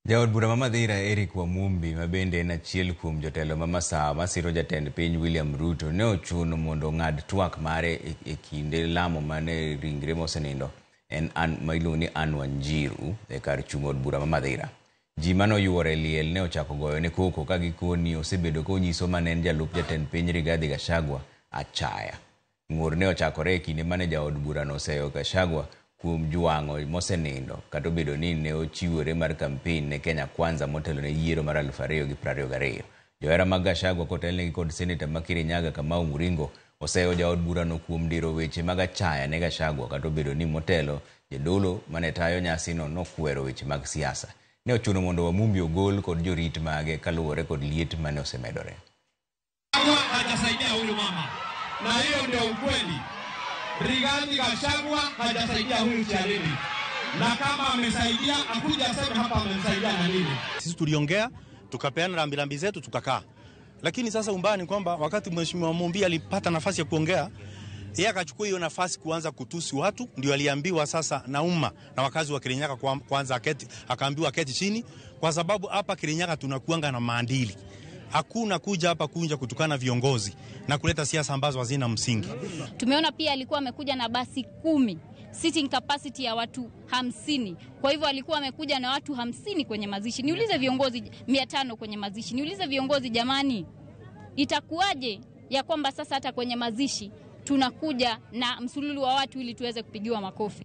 Jaod bura ma Mathira Eric Wamumbi ma bende en achiel kuom jotelo ma masawa masiro jatend piny William Ruto ne ochuno mondo ong'ad twak mare e kinde lamo mane ringre mosenindo en an ma iluongo ni Anne Wanjiru e kar chung' od bura ma Mathira. Ji mane oyuoro e liel ne ochako goyone koko ka gikoni osebedo konyiso mane en jalup jatend piny Rigathi Gachagua achaya. Ng'ur ne ochakore e kinde mane jaod burano oseyo Gachagua kuom jwang'o mosenindo kata obedo ni ne ochiwore mar kampen ne Kenya Kwanza motelo ne yiero mar 2022. Johera mag Gachagua kotelnegi kod seneta ma Kirinyaga Kamau Muringo oseyo jaod burano kuom diro weche mag achaya ne Gachagua kata obedo ni motelo jadolo mane tayo nyasino nokwero weche mag siasa. Ne ochuno mondo Wamumbi ogol kod jorit mage kaluwore kod liet mane osemedore. Hajasaidia huyu mama, na hiyo ndio ukweli. Rigathi Gachagua hajasaidia huyu Chialili, na kama amesaidia akuja aseme hapa amemsaidia na nini. Sisi tuliongea tukapeana rambirambi zetu tukakaa, lakini sasa umbani kwamba wakati Mheshimiwa Mumbi alipata nafasi ya kuongea, yeye akachukua hiyo nafasi kuanza kutusi watu. Ndio aliambiwa sasa na umma na wakazi wa Kirinyaga kwanza aketi, akaambiwa aketi chini, kwa sababu hapa Kirinyaga tunakuanga na maadili. Hakuna kuja hapa kunja kutukana viongozi na kuleta siasa ambazo hazina msingi. Tumeona pia alikuwa amekuja na basi 10, sitting capacity ya watu 50. Kwa hivyo alikuwa amekuja na watu 50 kwenye mazishi. Niulize viongozi 500 kwenye mazishi. Niulize viongozi jamani, itakuwaje ya kwamba sasa hata kwenye mazishi tunakuja na msululu wa watu ili tuweze kupigiwa makofi?